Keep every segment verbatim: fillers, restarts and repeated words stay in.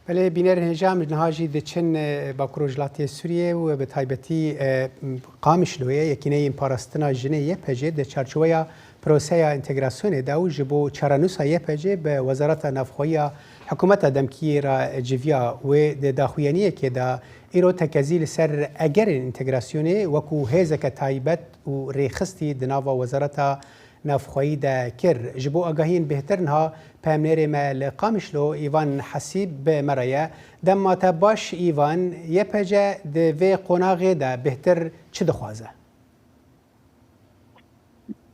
Belê, bînerên hêja, em niha jî diçin, e, Bakur Rojhilatê Sûriyê û bi taybetî, e, Qamişloyê, Yekîneyên Parastina Jinê Y P G di çarçoveya proseya entegrasyonê de û ji bo çarenûsa Y P G bi Wezareta Navxweyiya Hikûmeta Demkî re civiya. Wê di daxuyaniyekê de îro tekezî li ser egerên entegrasyonê wekû hêzeke taybet û rêxistî di nava Wezareta Navxweyî de kir. Ji bo agahiyên bêhtir niha peyamnêrê me li Qamişlo Îvan Hesîb bi me re ye. Dema te baş Îvan, Y P G di vê qonaxê de bêhtir çi dixwaze?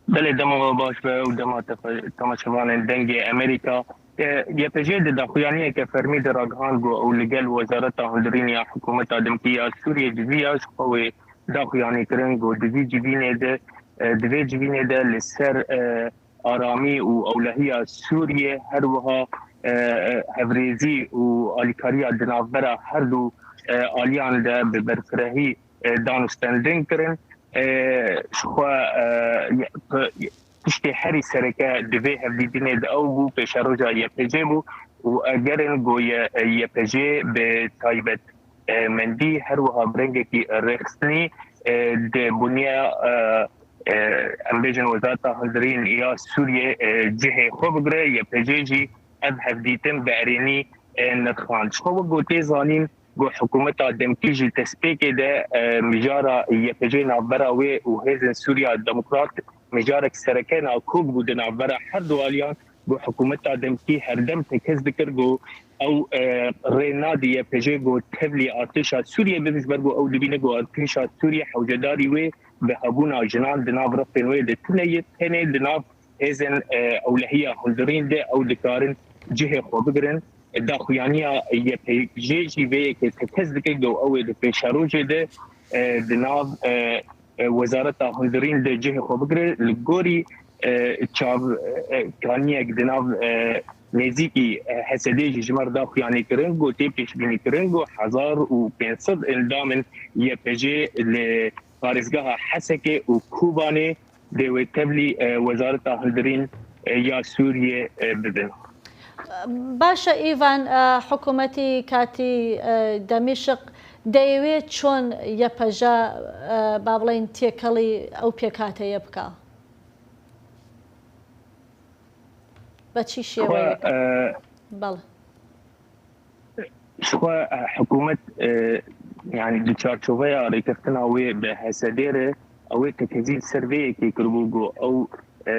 Belê, dema we baş be û dema te-, temaşevanên Dengê Amerîka. E, Y P G di daxuyaniyeke fermî de ragihand ku ew li gel Wezareta Hundirîn ya Hikûmeta Demkî ya Sûriyê civiya, ji xwe wê daxuyanî kirin ku di vî civînê de, e, di vê civînê de li ser, e, aramî û ewlehiya Sûriyê, her wiha, e, e, hevrêzî û alîkariya di navbera her du, e, aliyan de bi berfirehî, e, dan û stendin kirin. E, ji xwe, e, ye-, p-, tiştê herî sereke di vê hevdîtinê de ew bû, pêşeroja Y P G bû û egerin ku Y-, Y P G bi taybet, e, mendî, her wiha bi rengekî rêxistinî, e, di bûniya, e, e, em bêjin Wezareta Hundirîn ya Sûriyê, e, cihê xwe bigire, Y P G jî ev hevdîtin bi erênî, e, nirxand. Ji xwe wek ku tê zanîn, ku hikûmeta demkî jî destpêkê de, e, mijara Y P G navbera wê û Hêzên Sûriya Demokrat mijarek sereke nakok bû di navbera her du aliyan, ku hikûmeta demkî herdem tekez dikir ku ew, e, rê nade Y P G ku tevlî artêşa Sûriyê bibe, ji ber ku ew dibîne ku artêşa Sûriyê hewcedarî wê bi hebûna jinan di nav refên wê de tune ye, tenê di nav hêzên, e, ewlehiya hundirîn de ew dikarin cihê xwe bigirin. Daxuyaniya Y P G jî vê yekê tekez dike ku ew ê di pêşerojê de, e, di nav, e, e, Wezareta Hundirîn de cihê xwe bigire. Li gorî, e, çav, e, kaniyek di nav, e, nêzîkî, e, H S D'ê jî ji me re daxuyanî kirin ku tê pêşbînî kirin ku hezar û pênc sed endamên Y P G li parêzgeha Hesekê û Kobanê dê wê tevlî, e, Wezareta Hundirîn, e, ya Sûriyê, e, bibin. Baş e, Îvan, e, hikûmetî katî, e, Demîşq دەیەوێت چۆن Y P G، e, با بڵێن تێکەڵی ئەو پێکهاتەیە بکا؟ بە چی شێوەیەک؟ Xwe, e, بەڵێ. Ji xwe, e, hikûmet, e, yanî di çarçoveya rêkeftina wê bi H S D re, ew ê tekezî li ser vê yekê kiribû ku ew, e,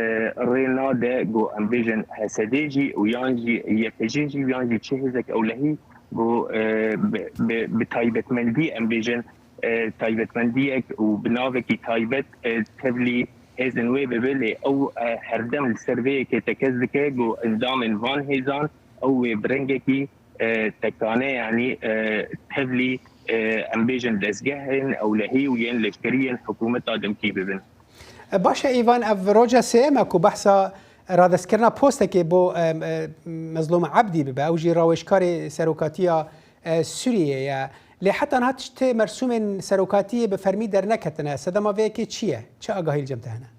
rê nade ku em bêjin H S D jî û yan jî Y P G jî û yan jî çi hêzek ewlehî ku, e, bi, bi, bi taybetmendî em bêjin, e, taybetmendiyek û bi navekî taybet, e, tevlî hêzên wê bibe, lê ew, e, herdem li ser vê yekê tekez dike ku endamên van hêzan ew wê bi rengekî, e, tekane, yanî, e, tevlî, e, em bêjin dezgehên ewlehî û yên leşkerî yên hikûmeta demkî bibin. E, baş e, Îvan, ev roja sêyem e ku behsa radestkirina postekê bo, e, e, Mezlûm Ebdî bibe. Ew jî rawêjkarê serokatiya, e, Sûriyê ye. Lê heta niha tiştê mersûmên serokatiyê bi fermî derneketine. Sedema vê yekê çi ye? Çi agahî li cem te hene?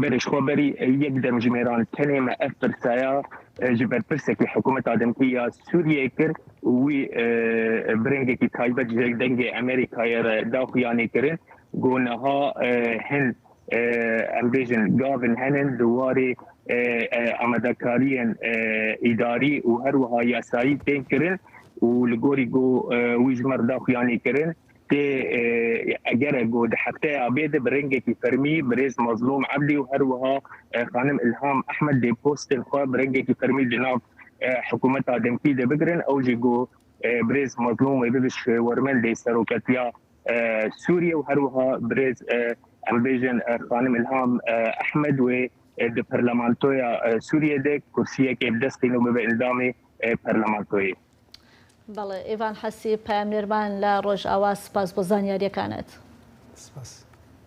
Berê, ji xwe berî, e, yek demjimêran tenê me ev pirsaya, e, ji berpirsekî hikûmeta demkî ya Sûriyê kir û wî, e, bi rengekî taybet ji Dengê Amerîkayê re daxuyanî kirin. Got niha, e, hin, e, em bêjin gavin henin di warê, e, e, amadekariyên, e, îdarî û her wiha yasayî tên kirin û li gorî got, e, wî ji me re daxuyanî kirin. Tê, e, eger e got di hefteya bê de bi rengekî fermî birêz Mazlûm Ebdî û her wiha, e, xanim Ilham Ehmed dê postên xwe bi rengekî fermî di nav, e, hikûmeta demkî de bigirin. Ew jî got, e, birêz Mazlûm wê bibe şêwermendê serokatiya, e, Sûriyê û her wiha birêz, e, em bêjin, e, xanim Ilham, e, Ehmed wê, e, di parlamentoya, e, Sûriyê de kursiyekê bi dest xîn û bibe endamê, e, parlamentoyê. بەڵێ، ئیڤان حەسیب، پەیامنێرمان لە ڕۆژئاوا، سپاس بۆ زانیاریەکانت. سپاس.